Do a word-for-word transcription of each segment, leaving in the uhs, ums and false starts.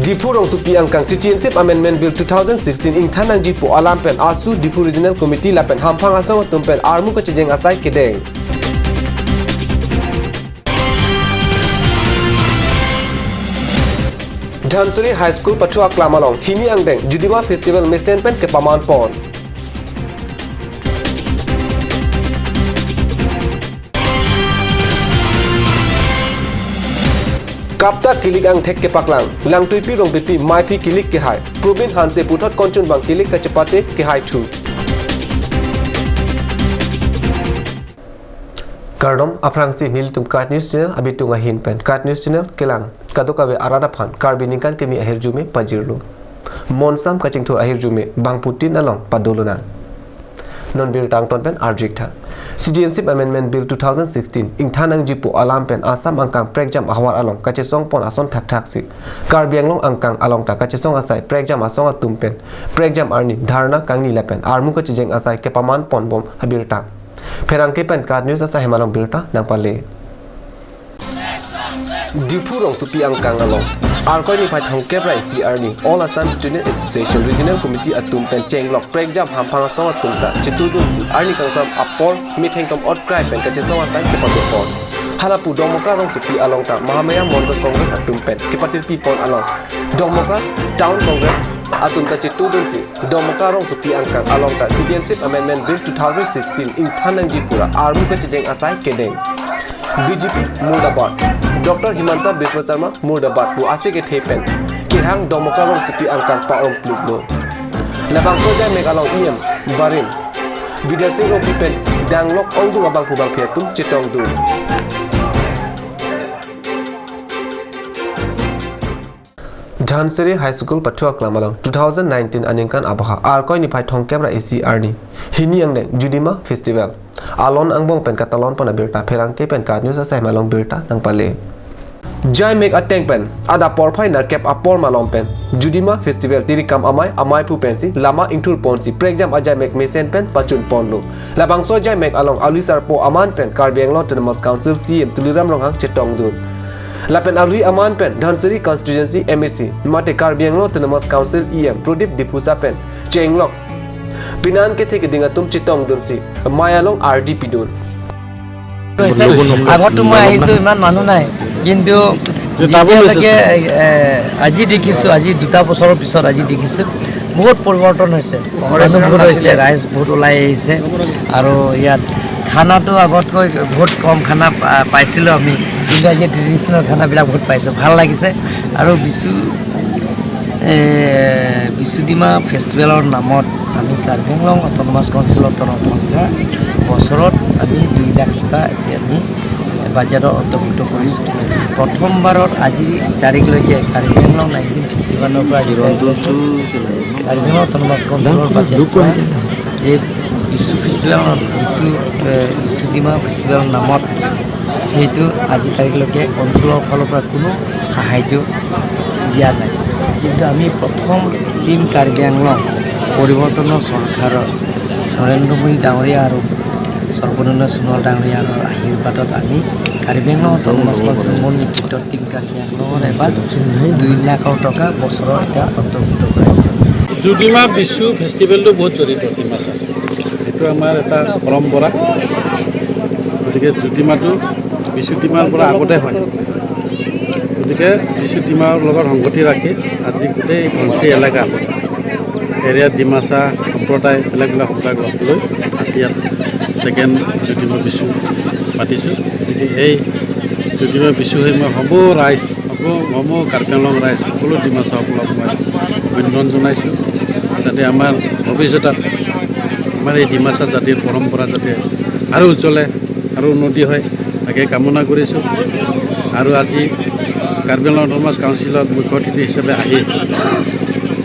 Diphu rongsopi angkang Citizenship Amendment Bill two thousand sixteen ingthan nangji pu alam pen AASU Diphu Regional Committee lapen hamphang asong atum pen armu kachejeng asai kedeng. Dhansiri High School pathu aklam along hini angdeng Judima Festival mesen pen kepaman pon. Kapta kilik angthek kepaklang, Langtuipi Rongpipi maiphi kilik kehai, Probin Hanse puthot konchunbang kilik kachepate kehai thu. Kardom, aphrangsi nelitum KAT News Channel abitung ahin pen KAT News Channel kelang kadokave arat aphan Karbi ningkan kimi ahirjume pajirlo. Monsam kachingthur ahirjume bangphutin along padolonang. Non birta angton pen arju-ik tha. Citizenship Amendment Bill two thousand sixteen ingthan nangji pu alam pen Assam angkang prekjam ahavar along kachesong pon ason thakthak si Karbi Anglong angkang along ta kachesong asai prekjam asong atum pen prekjam arni dharna kangni lapen armu kachejeng asai kepaman pon bom abirta. Pherangke pen KAT News asai hem along birta nangpale. Diphu rongsopi angkang along Arkoi niphai thomkep ra isi arni All Assam Student Association Regional Committee atum pen chenglok prekjam hamphang asong atum ta chetudun si arni kangsam apor metheng tom ot krai pen kachesong asai kepado pon. Halapu Domoka rongsopi along ta Mahamaya Mondol Congress atum pen kepatirpi pon along Domoka Town Congress atum ta chetudun si Domoka rongsopi angkang along ta Citizenship Amendment Bill two thousand sixteen ingthan nangji pu ra armu kachejeng asai kedeng. BJP murdabad, Doctor Himanta Biswa Sarma murdabad pu ase kethe pen kehang Domoka rongsopi angkang pa-ong pluklo. Labangso ajaimek along EM barim Bidya Sing Rongpi pen danglok ongdung abangphu bangphi atum chetongdun. Dhansiri High School pathu aklam along two thousand nineteen aningkan abaha Arkoi niphai thomkep ra isi arni hini angdeng Judima Festival alon angbong pen katalon pon abirta pherangke pen KAT News asai hem along birta nangpale. Ajaimek ateng pen adap porphai nerkep apor malom pen Judima Festival tirikam amei amaiphu pensi lama ingthur ponsi prekjam ajaimek mesen pen pachun ponlo. Labangso ajaimek along alwi sarpo aman pen Karbi Anglong Autonomous Council CEM Tuliram Ronghang chetongdun. Lapen alwi aman pen Dhansiri Constituency MAC mate Karbi Anglong Autonomous Council EM Pradip Diphusa pen chenglok pinan kethe keding atum chetongdunsi mei along ardi pidun. আগতো মই আহিছো, ইমান মানুহ নাই, কিন্তু যেতিয়ালৈকে, এ, আজি দেখিছো, আজি দুটা বছৰৰ পিছত আজি দেখিছো, বহুত পৰিৱৰ্তন হৈছে। মানুহ বহুত হৈছে, ৰাইজ বহুত ওলাই আহিছে। আৰু ইয়াত খানাটো আগতকৈ বহুত কম খানা পা-, পাইছিলোঁ আমি, কিন্তু আজি ট্ৰেডিশ্যনেল খানাবিলাক বহুত পাইছোঁ, ভাল লাগিছে। আৰু বিচু, এ, বিচু ডিমা ফেষ্টিভেলৰ নামত আমি কাৰ্বি আংলং অট'নমাছ কাউন্সিলৰ তৰফৰ পৰা বছৰত আমি দুই লাখ টকা এতিয়া আমি বাজেটত অন্তৰ্ভুক্ত কৰিছোঁ। প্ৰথমবাৰত আজি তাৰিখলৈকে কাৰ্বি আংলং নাইনটিন ফিফটি ওৱানৰ পৰা আজি তাৰিখলৈকে কাৰ্বি আংলং অট'নমাছ কাউন্সিলৰ বাজেটৰ পৰা এই বিচু ফেষ্টিভেলৰ, বিচু, এ, বিচু ডিমা ফেষ্টিভেলৰ নামত সেইটো আজি তাৰিখলৈকে অঞ্চলৰ ফালৰ পৰা কোনো সাহায্য দিয়া নাই। কিন্তু আমি প্ৰথম টিম কাৰ্বি আংলং পৰিৱৰ্তনৰ চৰকাৰৰ নৰেন্দ্ৰ মোদী ডাঙৰীয়া আৰু সৰ্বানন্দ সোণোৱাল ডাঙৰীয়াৰ আশীৰ্বাদত আমি কাৰ্বি আংলং অট'নমাছ কাউন্সিল মোৰ নেতৃত্বত টিম কাৰ্বি আংলঙৰ এবাৰ দুই লাখৰ টকা বছৰৰ এটা অন্তৰ্ভুক্ত কৰাইছে। জুডিমা বিচু ফেষ্টিভেলটো বহুত জড়িত ডিমাচা। এইটো আমাৰ এটা পৰম্পৰা। গতিকে জুডিমাটো বিচু ডিমাৰ পৰা আগতে হয়। গতিকে বিচু ডিমাৰ লগত সংগতি ৰাখি আজি গোটেই ধনশিৰি এলেকা এৰিয়াত ডিমাচা সম্প্ৰদায় বেলেগ বেলেগ সম্প্ৰদায়ক লগ লৈ আজি ইয়াত ছেকেণ্ড জুডিমা বিচু পাতিছোঁ। গতিকে এই জুডিমা বিচু হৈ মই সমূহ ৰাইজ, সমূহ, সমূহ কাৰ্বি আংলং ৰাইজ, সকলো ডিমাচাসকলক মই অভিনন্দন জনাইছোঁ। যাতে আমাৰ ভৱিষ্যতত আমাৰ এই ডিমাচা জাতিৰ পৰম্পৰা যাতে আৰু উজ্জ্বলে আৰু উন্নতি হয়, তাকে কামনা কৰিছোঁ। আৰু আজি কাৰ্বি আংলং অট'নমাছ কাউন্সিলত মুখ্য অতিথি হিচাপে আহি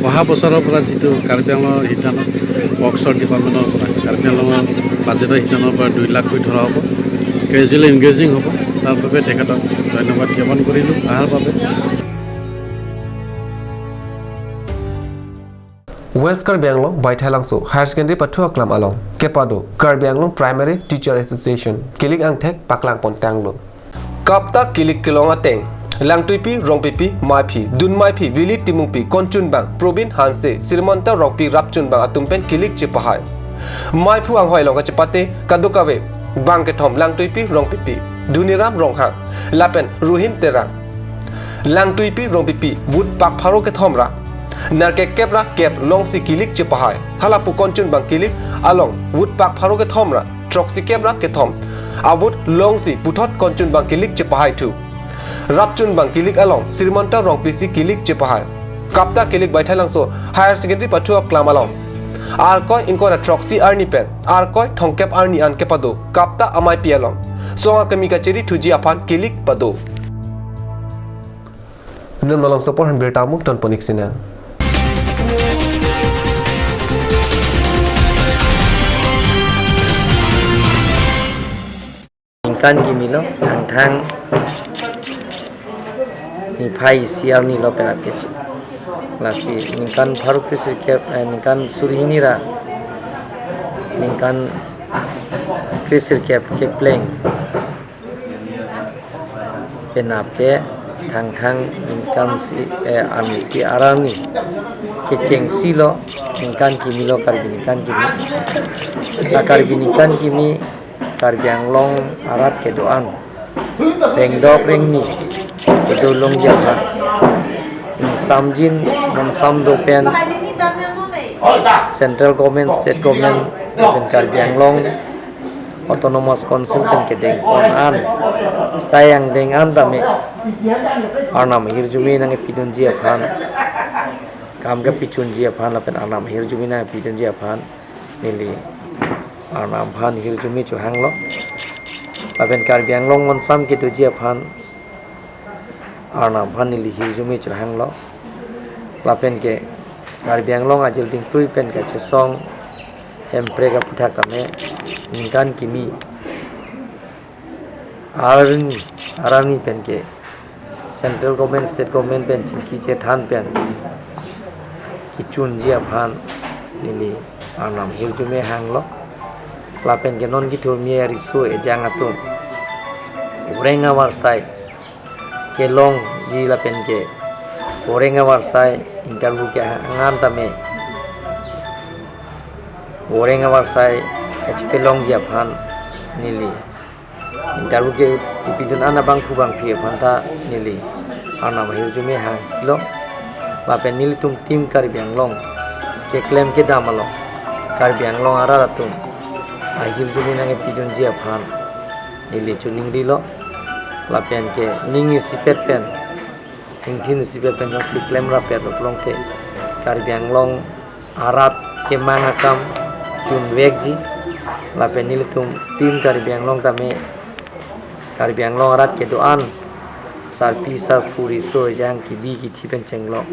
অহা বছৰৰ পৰা যিটো কাৰ্বি আংলঙৰ শিতানত ৱৰ্কশ্বপ ডিপাৰ্টমেণ্টৰ পৰা কাৰ্বি আংলঙৰ বাজেটৰ শিতানৰ পৰা দুই লাখকৈ ধৰা হ'ব, গ্ৰেজুৱেলি ইনক্ৰিজিং হ'ব। তাৰ বাবে তেখেতক ধন্যবাদ জ্ঞাপন কৰিলোঁ অহাৰ বাবে। West Karbi Anglong Baithalangso Higher Secondary pathu aklam along kepado Karbi Anglong Primary Teacher Association kilik angthek paklang pon tanglo. Kapta kilik kelong ateng Langtuipi Rongpipi, Maiphi Dunmaiphi, Willy Timungpi, Konchunbang Probin Hanse, Srimanta Rongpi Rapchunbang atum pen kilik chepahai. Maiphu anghoi along kachepate kadokave bang kethom Langtuipi Rongpipi, Dhuniram Ronghang lapen Ruhin Terang. Langtuipi Rongpipi vote pak pharo kethom ra nerkep ra kep longsi kilik chepahai. Halapu Konchunbang kilik along vote pak pharo kethom ra throksi kep ra kethom avote longsi puthot Konchunbang kilik chepahai thu. Rapchunbang kilik along Srimanta Rongpi si kilik chepahai. Kapta kilik Baithalangso Higher Secondary pathu aklam along Arkoi ingkoi ra throksi arni pen Arkoi thomkep arni an kepado kapta amaipi along song akimi kachiri thuji aphan kilik pado. Nang malom sopor han birta mukton ponik sina. Ningkan kimi lo, Thangthang niphai isi arni lo penap kechi. Lasi ningkan pharo kre sirkep, eh, ningkan suri hini ra ningkan kre sirkep kepleng penap ke Thangthang ningkan isi, eh, arni isi arni kechengsi lo, ningkan kimi lo, Karbi ningkan kimi. La Karbi ningkan kimi Karbi Anglong arat kedo-an rengdok rengni kedo longji aphan ingsamjin monsam do pen central government, state government pen Karbi Anglong Autonomous Council pen kedengpon an, sai angdeng an tame Arnam ahirjume nangkepidunji aphan, kam kepachunji aphan lapen Arnam ahirjume nangkepidunji aphan neli Arnam aphan hirjume chohanglo. Lapen Karbi Anglong monsam kedoji aphan Arnam aphan neli hirjume chohanglo. Lapen ke Karbi Anglong ajil dingtui pen kachesong Hemprek aputhak tame ningkan kimi arni, arni pen ke central government, state government pen chingki chethan pen kechunji aphan neli Arnam hirjume hanglo. Lapen ke non kethurmi riso ejang atum oreng avarsai kelongji lapen ke oreng avarsai interview kehang an tame oreng avarsai kachepelongji aphan neli interview kepidun an abangphu bangphi aphan ta neli Arnam ahirjume hanglo. Lapen nelitum Team Karbi Anglong keklem kedam along Karbi Anglong arat atum ahirjume nangkepidunji aphan neli choningrilo. Lapen ke ning isipet pen, ingthin isipet pen jongsi klemrap pet longte Karbi Anglong arat kemang akam chunvekji. Lapen nelitum Team Karbi Anglong tame Karbi Anglong arat kedo-an sarpi sarpo riso ejang kibi kithi pen chenglo.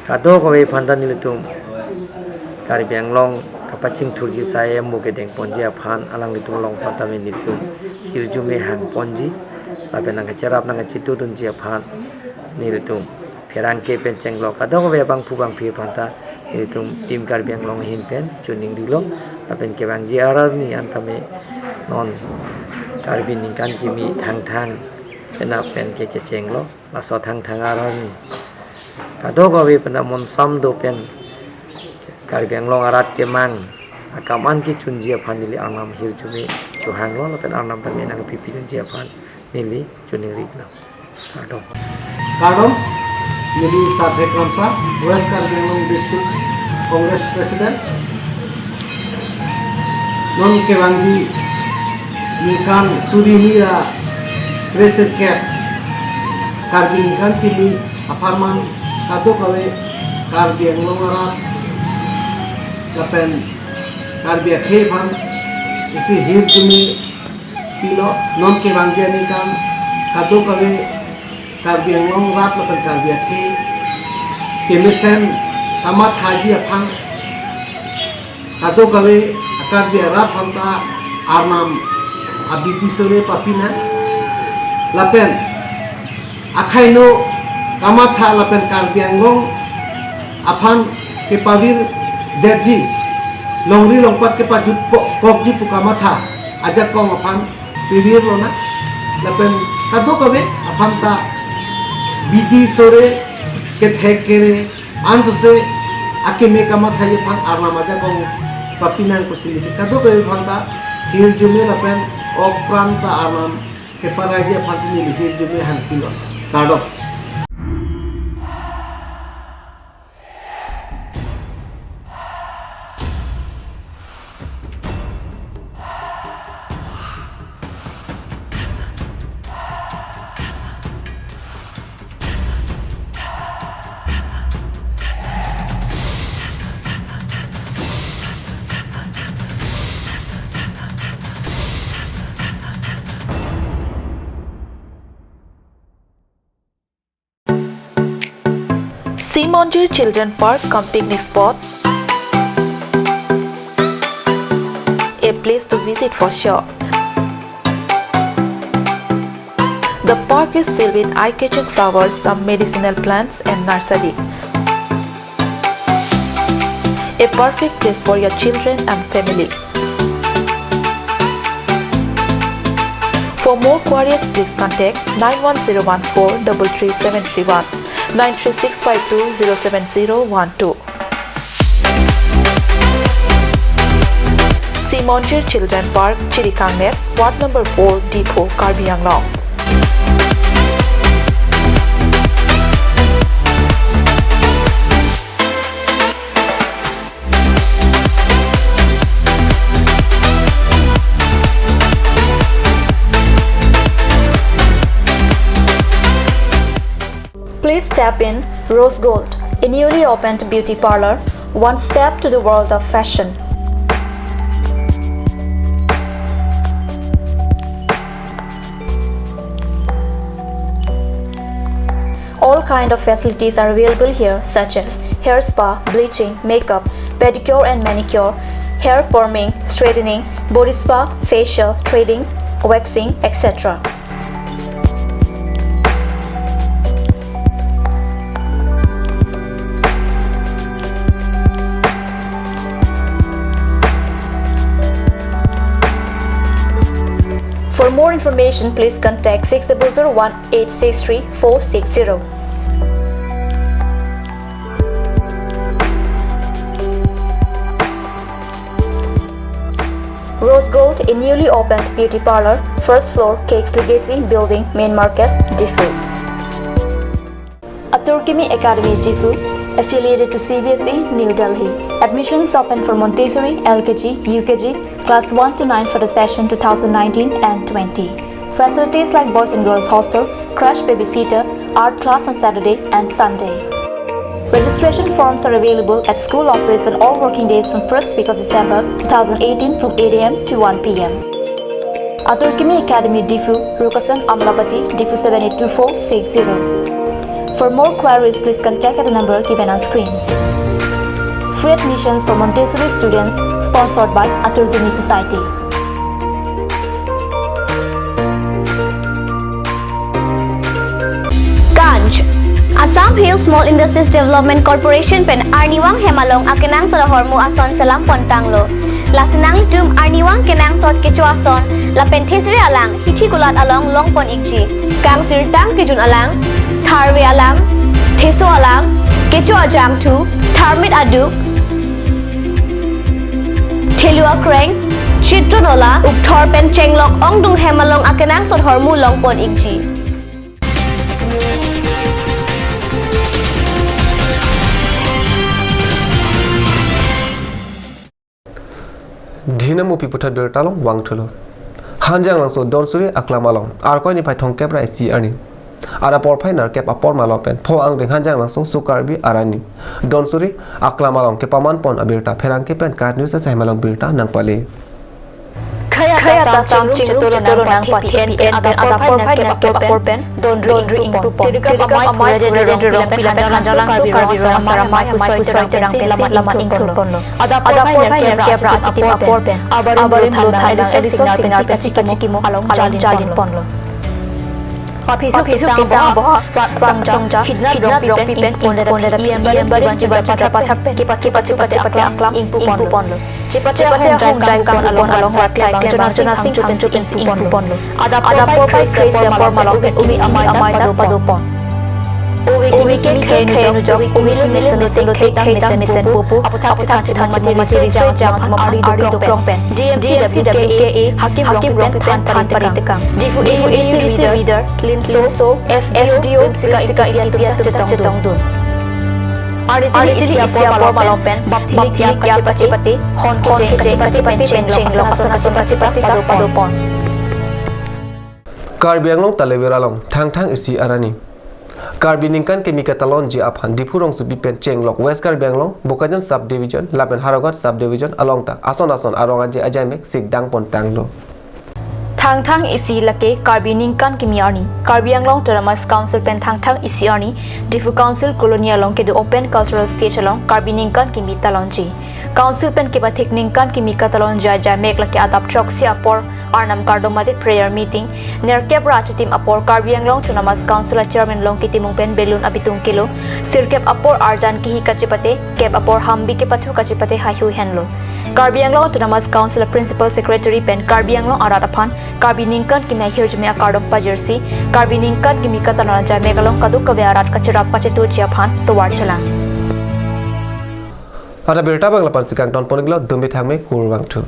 Kadokave aphan ta nelitum Karbi Anglong kapachingthurji sai amo kedengponji aphan alanglitum along aphan tame nelitum hirjume hangponji lapen nangkacherap nangkachitudunji aphan nelitum pherangke pen chenglo. Kadokave abangphu bangphi aphan ta nelitum Team Karbi Anglong ahin pen choningrilo. Lapen kevangji arni an tame non Karbi ningkan kimi Thangthang penap pen ke kechenglo. Laso Thangthang arni kadokave pen monsam do pen Karbi Anglong arat kemang akam an kechunji aphan neli Arnam hirjume chohanglo lapen Arnam tame nangkepipidunji aphan neli choningrilo. Kardom. Kardom, neli Sarthe Kramsa, West Karbi Anglong District Congress President. Non kevangji ningkan suri hini ra kre sirkep Karbi ningkan kimi apharman kadokave Karbi Anglong arat lapen Karbi akhei aphan isi hirjume pilo. Non kevangji aningkan kadokave Karbi Anglong arat lapen Karbi akhei kemesen kamathaji aphan kadokave Karbi arat aphan ta Arnam abidi sore papinang lapen akhai no kamatha lapen Karbi Anglong aphan kepavirdetji, longri longpat kepajut po-, kokji pu kamatha ajakong aphan pivirlonang lapen Kadokave aphan ta bidi sore kethek kere ansose akeme kamatha aphan Arnam ajakong papinang pusi neli kadokave aphan ta hirjume lapen ok pran ta Arnam keparaidet aphan si neli hirjume hangpilo. Kardom. Simonjir Children Park cum picnic spot, a place to visit for sure. The park is filled with eye-catching flowers, some medicinal plants and nursery. A perfect place for your children and family. For more queries, please contact nine one zero one four double three seven three one, nine three six five two zero seven zero one two. Simonjir Children Park, Chirikangnet, Ward number four, Diphu, Karbi Anglong. Please step in Rose Gold, a newly opened beauty parlor, one step to the world of fashion. All kind of facilities are available here, such as hair spa, bleaching, makeup, pedicure and manicure, hair perming, straightening, body spa, facial, threading, waxing, et cetera. For more information, please contact six double zero one eight six three four six zero. Rose Gold, a newly opened beauty parlor, first floor, Cakes Legacy Building, Main Market, Diphu. Atur Kimi Academy, Diphu, affiliated to C B S E, New Delhi. Admissions open for Montessori, L K G, U K G, class one to nine for the session two thousand nineteen and twenty. Facilities like boys and girls hostel, crash babysitter, art class on Saturday and Sunday. Registration forms are available at school office on all working days from first week of December two thousand eighteen from eight A M to one P M. Atur Kimi Academy, Diphu, Rukasan Amlapati, Diphu seven eight two four six zero. For more queries, please contact at the number given on screen. Free admissions for Montessori students, sponsored by Atur Kimi Society. Ganj. Assam Hill Small Industries Development Corporation pen arnivang hem along akenangsot ahormu ason selam pontanglo. Lasi nanglitum arnivang kenangsot kecho ason lapen thesere alang hithi kulat along longpon ikji. Kangsirtang kejun alang, tharve alang, theso alang, kecho ajangthu, tharmit aduk, thelu akreng, chitron ola, ukthor pen chenglok ongdung hem along akenangsot ahormu longpon ikji. Dhinam upi puthot birta along vangthulo. Hanjanglangso Donsuri Aklam along Arkoi niphai thomkep ra isi arni adap porphai nerkep apor malom pen pho angdeng Hanjanglangso Sukarbi arni Donsuri Aklam along kepaman pon abirta pherangke pen KAT News asai malong birta nangpale. Khaya ta sam chingrum chetolo nang pathe pen adap porphai nerkep apor pen Dondri Ingpu pon. Terekap amei Rajendra Rongpi lapen Hanjanglangso Karbi Rong Asar Amei apusoi pusoi terang pen laman ingthur ponlo. Adap porphai nerkep ra achitim apor pen abarim lo than nang Edison Singnar pen achikimo along jalin ponlo. Paphiso Paphiso kesang kesang boha, boha, Rat Sangja, Sangja, Hidnat Hidnat Rongpi pen, Rongpi pen, Indon Indon Dada Dada P E M P E M Baran Baran Chuban Chuban Chuban Pathak Chuban pen, Pathak pen, Kipa Kipa Chupa Chupa Chupa Chupa Chupa Chupa Chupa Aklam, Ingpu Ingpu Ponlo. Ponlo. Chepate Chepate ahong Ahong Jai Jai Kuban Kuban along Along Rat Sai Rat Sai Klembang Klembang Jona Sing Jona Sing Thangcho Thangcho Pensi Pensi Ingpu Ingpu Ponlo. Ponlo. Adap Adap Porpai Porpai Kre Kre Siaporma Siaporma Lopen Lopen Umi Umi Amai Amai Amai Dap Dap Pado Pon. Pado Pon. Ove Kimi Kimi Kimi Khei Khei Nujok Nujok Umi Umi Umi Lun Lun Sendo Sendo Thek Thek Thek Thang Mesen Mesen Mesen Pupu Pupu. Aphuthak Aphuthak Chithang Chithang Chithang Chithang Mati Mati Mati Risoi Risoi Jam Jam Ham Ham Ari Ari Doklong Doklong Pen. Pen. D M C W K A Hakim Hakim Rongpi Rongpi Pen Pen Than Than Tari Tari Tekang. Tekang. D F U A U C Leader Leader Linso Linso F D O F D O Rimsika Rimsika India India India Tuta Tuta Chetong Chetong Dun. Dun. Arni Arni tili tili isi apor apor malom pen bap thili bap thili kiap kiap kache kache pate pate hon hon kejeng kejeng kache kache pen chenglok ason ason kache pate pate pado pon. Karbi Anglong Talabira along Thangthang isi arni Karbi ningkan kimi katalonji aphan Diphu rongsopi pen chenglok West Karbi Anglong, Bokajan Sub Division lapen Howraghat Sub Division along ta ason ason arong aje ajaimek sikdang pon tanglo. Thangthang isi lake Karbi ningkan kimi arni Karbi Anglong Autonomous Council pen Thangthang isi arni Diphu Council Colony along kedo open cultural stage along Karbi ningkan kimi talonji. Council pen kepathik ningkan kimi katalonji ajaimek lake adap throksi apor Arnam kardom mate prayer meeting, nerkep ra achitim apor Karbi Anglong Autonomous Council a Chairman Longki Timung pen balloon abitung kilo, sirkep apor arjan kihi kache pate, kep apor hambi kepathu kache pate haihui henlo. Karbi Anglong Autonomous Council a Principal Secretary pen Karbi Anglong arat aphan Karbi ningkan kimi ahirjume akardom pajirsi, Karbi ningkan kimi katalon ajaimek along kadokave arat kacherap kachetuji aphan tovar chelang. Ada berita bang lapan sikang ton pon iklo, dumi thangme kurvangthu.